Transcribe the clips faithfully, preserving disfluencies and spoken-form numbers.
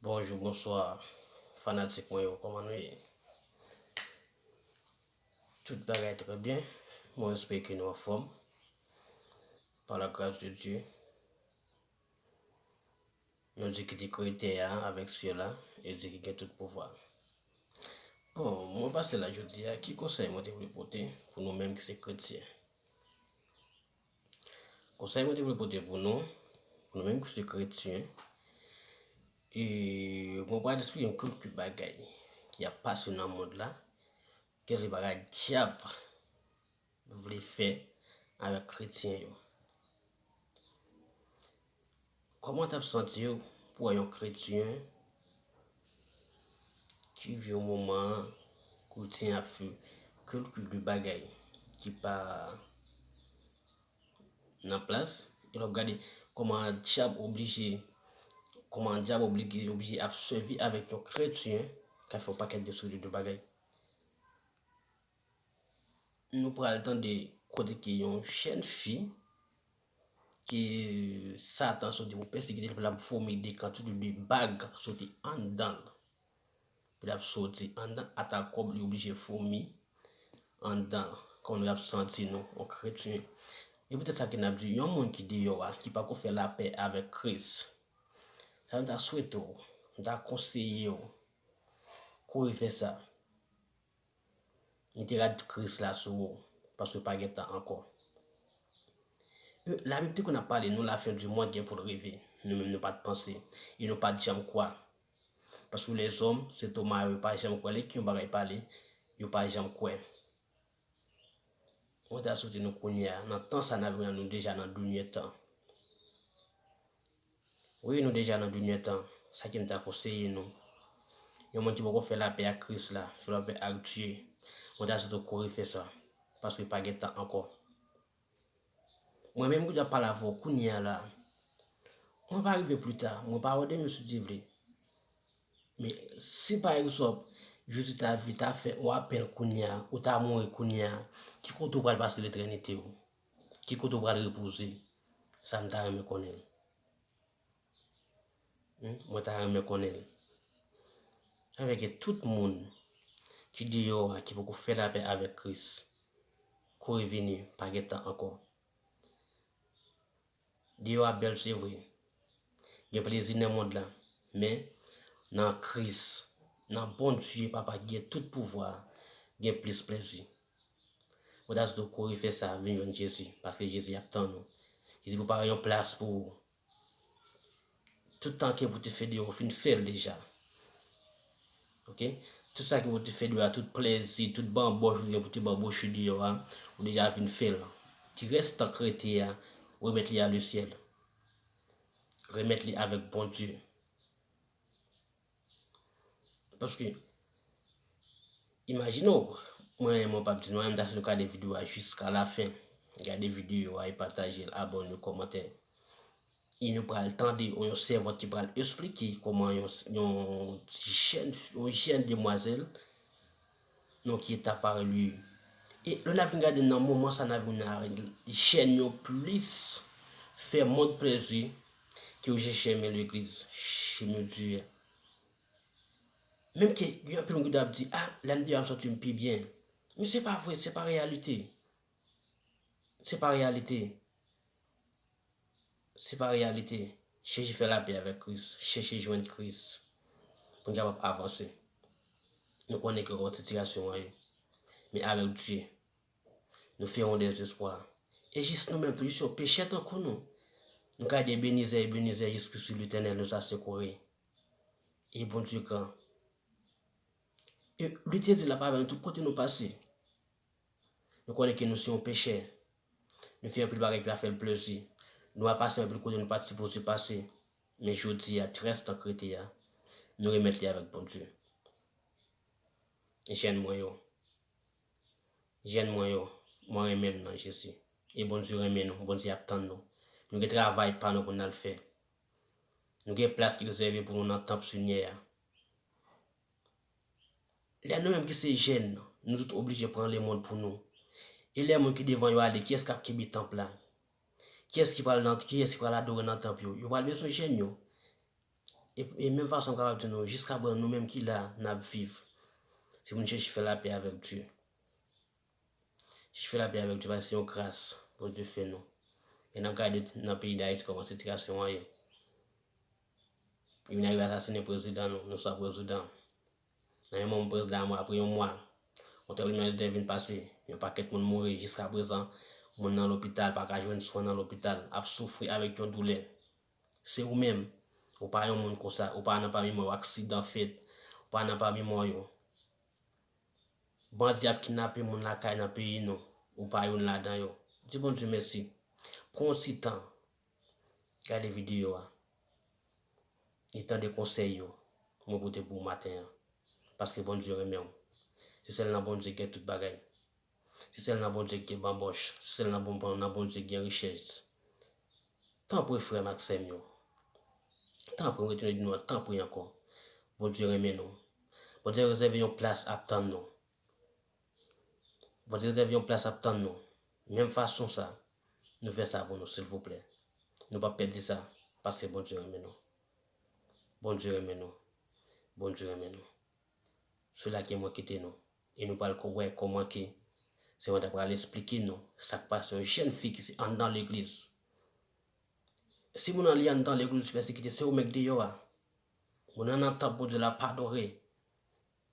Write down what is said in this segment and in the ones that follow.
Bonjou, bonswa, fanatik mwen yo, kòman nou ye? Tout bagay trè byen. Mwen espere ke nou anfòm. Pa la gras de Dye, nou di ki te kreye tè a avèk syèl la, e di ki gen tout pouvwa. Bon, mwen pase la jodi a, ki konsèy mwen te vle pote pou nou menm ki se kretyen? Konsèy mwen te vle pote pou nou, pou nou menm ki se kretyen, e mwen pral esplike yon kèk bagay ki ap pase nan mond la, kèk bagay dyab vle fè avèk kretyen yo. Kòman w t ap santi w pou w wè yon kretyen ki viv yon moman kretyen ap fè kèk bagay ki pa nan plas, e l ap gade kòman dyab oblije, kòman dyab oblije, oblije ap sèvi avèk yon kretyen k ap fè yon pakèt de seri de bagay. Nou pral tande kote ke yon jèn fi ke Satan soti pou pèsekite l, pou l ap vomi de kantite de bag soti anndan l. Pou l ap soti anndan atak kòb li oblije vomi anndan l. Kòman nou ap santi nou, yon kretyen? E poutèt sa ke n ap di, yon moun ki deyò a, ki pako fè lapè avèk Kris, sa nou ta swete w, nou ta konseye w, kouri fè sa. Mete rad Kris la sou ou, paske pa gen tan ankò. E, Labib te konn ap pale nou, la fin du monde gen pou l rive. Nou menm nou pa t panse, e nou pa t janm kwè. Paske lèzòm, se toma yo, yo pa janm kwè. Lè ke yon bagay pale, yo pa janm kwè. Mwen ta swete nou kounye a, nan tan sa n ap viv la, nou deja nan dènye tan. Wi, nou deja nan dènye tan. Sa ke m ta konseye nou, yon moun ki poko fè lapè ak Kris la, fè lapè ak Dye, mwen ta swete w kouri fè sa, paske pa gen tan ankò. Mwen menm ki ap pale avè w kounye a la, mwen pa rive pli ta, mwen pa wè demen si Dye vle. Men si pa egzanp, Jezi ta vi ta fè yon apèl kounye a, ou ta mouri kounye a, ki kote w pral pase letènite w? Ki kote w pral repoze? Sa m ta renmen konnen l. Hmm, mwen ta renmen konnen l. Sa vle ke tout moun ki deyò a, ki poko fè lapè avèk Kris, kouri vini, pa gen tan ankò. Deyò a bèl, se vre. Gen plezi nan mond la, men nan Kris, nan Bondye, Papa ki gen tout pouvwa, gen plis plezi. Mwen ta swete w kouri fè sa, vin jwenn Jezi, paske Jezi ap tann ou. Jezi prepare yon plas pou ou. Tout tan ke pou te fè deyò, ou fin fè l deja. Oke? Tout sa ke pou te fè deyò a, tout plezi, tout banbòch ou gen pou te banbòche deyò a, ou deja fin fè l. Ti rès tan k rete a, remèt li a le syèl. Remèt li avèk Bondye. Paske, imajine w, mwen, mwen p ap di nou anyen, m ta swete nou gade videyo a jiska la fen. Gade videyo a e pataje l, abòne, kòmante. E nou pral tande yon sèvant ki pral esplike kòman yon, yon jèn, yon jèn demwazèl, non, ki est apparu lui. E lè n ap vin gade nan moman sa, n ap vin wè jèn yo plis fè mond plezi ke yo chèche renmen legliz, chemen Dye a. Menm ke gen anpil moun ki t ap di, a, lè m deyò a m santi m pi byen. Men se pa vre, se pa reyalite. Se pa reyalite. Se pa reyalite. Chèche fè lapè avèk Kris. Chèche jwenn Kris. Pou n kapab avanse. Nou konnen ke yon sitiyasyon an ye. Men avèk Dye, nou fè yon dezespwa. E jis nou menm tou, jis yon pechè tankou nou. Nou ka di Ebenezè, Ebenezè, jis ki si Letènèl nous a secourus. E Bondye gran. E li te di l ap avè nou tout kote nou pase. Nou konnen ke nou se yon pechè. Nou fè anpil bagay ki pa fè l plezi. Nou al pase anpil kote nou pa t sipoze pase. Men jodi a, ti rès tan k rete a, nou remèt li avèk Bondye. Jèn mwen yo. Jèn mwen yo, mwen renmen nou nan Jezi. E Bondye renmen nou, Bondye ap tann nou. Nou gen travay pa nou pou n al fè. Nou gen plas ki rezève pou nou nan tanp Senyè a. Lè nou menm ki se jèn, nou tout oblije pran lemonn pou nou. E lè moun ki devan yo ale, kiyès k ap kenbe tanp la? Kiyès ki pral nan, kiyès ki pral adore nan tanp yo? Yo pral bezwen jèn yo. E, e menm fason m kapab di nou, jiskaprezan nou menm ki la, n ap viv. Se pou nou chèche fè lapè avèk Dye. Chèche fè lapè avèk Dye, paske se yon gras Bondye fè nou. E n ap gade nan peyi Dayiti kòman sitiyasyon an ye. Yo vin arive asasinen prezidan nou, nou sa prezidan. Nan yon moman prezidan an, apre yon mwa, yon tranblemanntè vin pase, yon pakèt moun mouri. Jiskaprezan, moun nan lopital, pa ka jwenn swen nan lopital, ap soufri avèk yon doulè. Se ou menm, ou pa yon moun konsa, ou pa nan pami mò yo, aksidan fèt, ou pa nan pami mò yo. Bandi ap kidnape moun lakay nan peyi nou, ou pa youn ladan yo. Di Bondye mèsi. Pran yon ti tan, gade videyo a, e tande konsèy yo mwen pote pou ou maten an. Paske Bondye renmen w. Se sèl nan Bondye gen tout bagay. Se sèl nan Bondye ki gen banbòch. Se sèl nan bon, nan Bondye ki gen richès. Tanpri, frè m ak sè m yo. Tanpri, m retounen di nou an, tanpri ankò. Bondye renmen nou. Bondye rezève yon plas ap tann nou. Bondye rezève yon plas ap tann nou. Menm fason sa, nou fè sa pou nou, silvouplè. Nou p ap pèdi sa, paske Bondye renmen nou. Bondye renmen nou. Bondye renmen nou. Se la ke mwen kite nou. E nou pral ko-, wè kòman ke se mwen ta pral esplike nou sa k pase yon jèn fi ki se anndan legliz. Si moun nan li anndan legliz ou pèsekite, se ou menm k deyò a. Moun nan nan tanp Bondye la, l ap adore.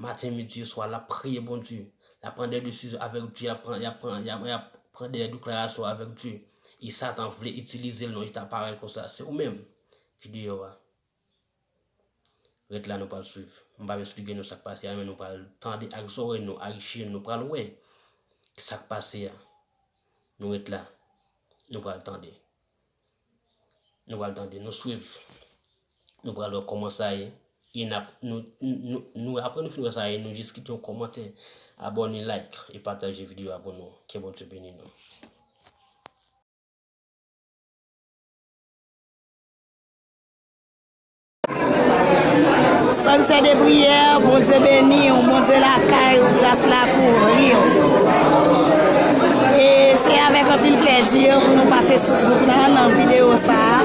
Maten, midi, swa, l ap priye Bondye. L ap pran de desizyon avèk Dye, l ap pran, l ap pran, l ap, l ap pran de deklarasyon avèk Dye. E Satan vle itilize l nan yon eta parèy konsa. Se ou menm ki deyò a. Ret la, nou pral swiv. M p ap esplike nou sa k pase a, men nou pral tande ak zòrèy nou, ak je nou, nou pral wè sa k pase a. Nou ret la. Nou pral tande. Nou pral tande, nou swiv. Nou pral wè kòman sa ye. E n ap, nou, nou, nou, apre nou fin wè sa ye, nou jis kite yon kòmantè, abòne, like e pataje videyo a pou nou. Ke Bondye beni nou. Sanktyè de priyè, Bondye beni w, Bondye lakay ou, gras la kouvri w. E se avèk anpil plèzi pou nou pase sou gwoup la nan videyo sa a.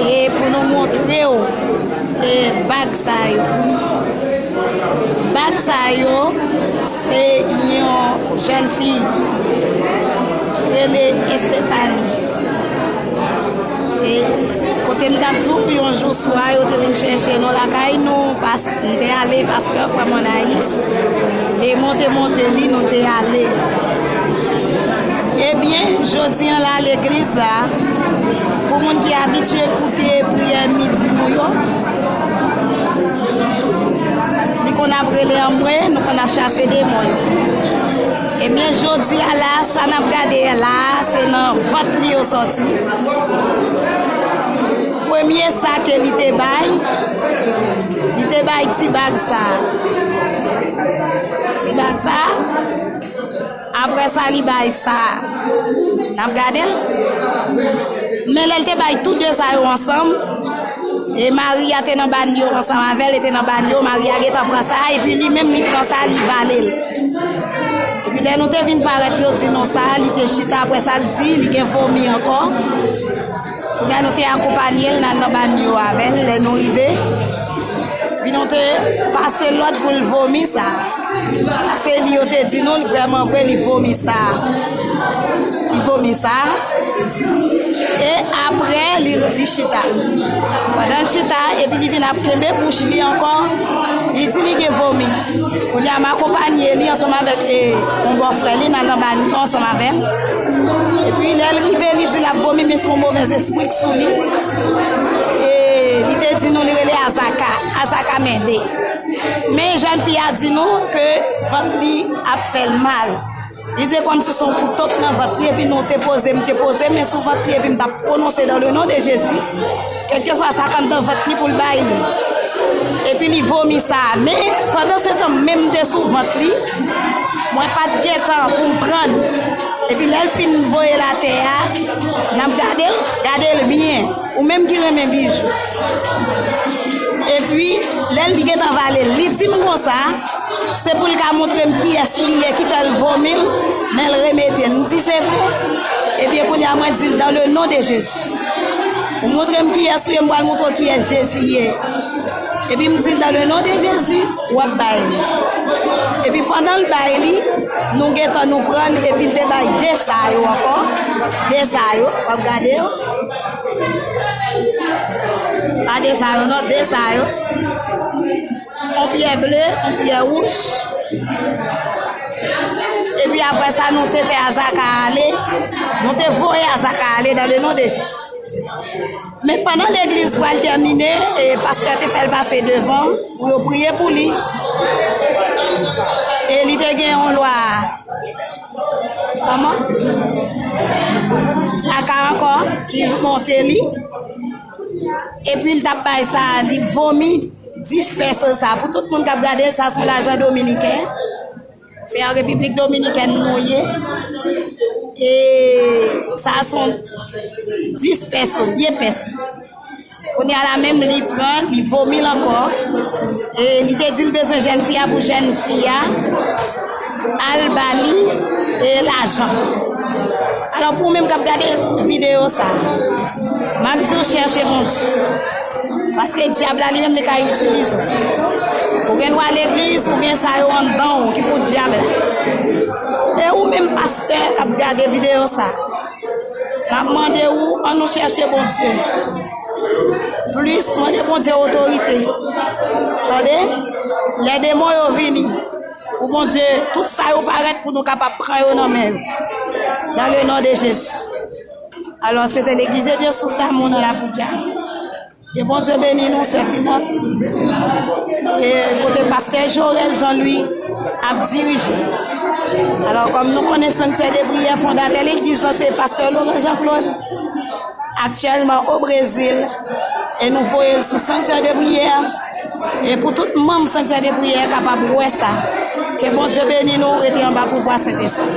E pou nou montre w, e, bag sa yo. Bag sa yo, se yon jèn fi ki rele Estefani. E kote m t ap di w, yon jou swa, yo te vin chèche nou lakay nou, pas-, m te ale, pastè, frè m Anayis, e monte, monte li, nou te ale. Ebyen, jodi an la, legliz la, pou moun ki abitye koute priyè midi nou yo, li konn ap rele anmwe, nou konn ap chase demon yo. Ebyen, jodi a la, sa n ap gade a la, se nan vant li yo sòti. Premye sa ke li te bay, li te bay ti bag sa. Ti bag sa. Apre sa, li bay sa. N ap gade l. Men lè l te bay tou de sa yo ansanm, e mari a te nan banyo ansanm avè l, li te nan banyo, mari a gentan pran sa, epi li menm, li pran sa, li vale l. Epi lè nou te vin parèt, yo di nou sa, li te chita, apre sa, l di, li gen vomi ankò. Kounye a nou te akonpanye l, n al nan banyo avè l, lè nou rive. Epi nou te pase lòd pou l vomi sa. Paske li, yo te di nou, l vrèman vre, li vomi sa. Li vomi sa. E apre, li, li chita. Pandan l chita, epi li vin ap kenbe bouch li ankò, li di li gen vomi. Kounye a, m akonpanye li ansanm avèk, e, yon bòfrè li, n al nan banyo ansanm avè l. Epi lè l rive, li di l ap vomi, men se yon movèzespri k sou li. E li te di nou li rele Azaka, Azaka Mende. Men jèn fi a di nou ke vant li ap fè l mal. Li di kòmsi se yon kouto k nan vant li, epi nou te poze, m te poze men sou vant li, epi m t ap pwononse dans le nom de Jésus, kèlkeswa sa k anndan vant li pou l bay li. Epi li vomi sa. Men, pandan se tan, menm m te sou vant li, mwen pa t gentan pou m pran l. Epi lè l fin voye l atè a, n ap gade l, gade l byen. Ou menm ki renmen bijou. Epi, lè l gentan vale l, li di m konsa, se pou l ka montre m kiyès li ye ki fè l vomi l, men l remete l. M di, se vre? Ebyen, kounye a, mwen di l, dans le nom de Jésus. Ou montre m kiyès ou ye, m pral montre w kiyès Jezi ye. Epi m di l, dans le nom de Jésus, w ap bay li. Epi pandan l bay li, nou gentan nou pran l, epi l te bay de sa yo ankò. De sa yo, w ap gade yo. Pa de sa yo non, de sa yo. On pyè ble, on pyè wouj. Epi apre sa, nou te fè Azaka ale. Nou te voye Azaka ale dans le nom de Jésus. Men pandan legliz pral tèmine, e pastè te fè l pase devan pou yo priye pou li. E li te gen yon lwa, kòman? Zaka ankò, ki monte li. Epi l t ap bay sa, li vomi dis pèson sa. Pou tout moun k ap gade, sa se yon lajan dominiken. Se an Repiblik Dominikèn nou ye. E sa se yon dis pèson, vye pèson. Kounye a la menm li pran, li vomi l ankò. E li te di l bezwen jèn fi a pou jèn fi a al ba li e lajan. Alò pou ou menm k ap gade videyo sa, m ap di w chèche Bondye. Paske dyab la li menm li ka itilize w. Ou gen dwa legliz, ou gen sa yo anndan w ki pou dyab la. E ou menm pastè k ap gade videyo sa, m ap mande ou, ann nou chèche Bondye. Plis, mande Bondye otorite. Tande? Lè demon yo vini, pou Bondye, tout sa yo parèt pou nou kapab pran yo nan men yo. Dans le nom de Jésus. Alò, se te Legliz de Dye Sous Damou nan Lapoudya. Ke Bondye beni nou, sè Finot. E kote pastè Jorel Jean Louis ap dirije. Alò, kòm nou konnen Sanktyè de Priyè, fondatè legliz lan se pastè Laurent Jean Claude, aktyèlman o Brezil, e nou voye l sou Sanktyè de Priyè. E pou tout manm Sanktyè de Priyè kapab wè sa. Ke Bondye beni nou, rete anba pouvwa Sentespri.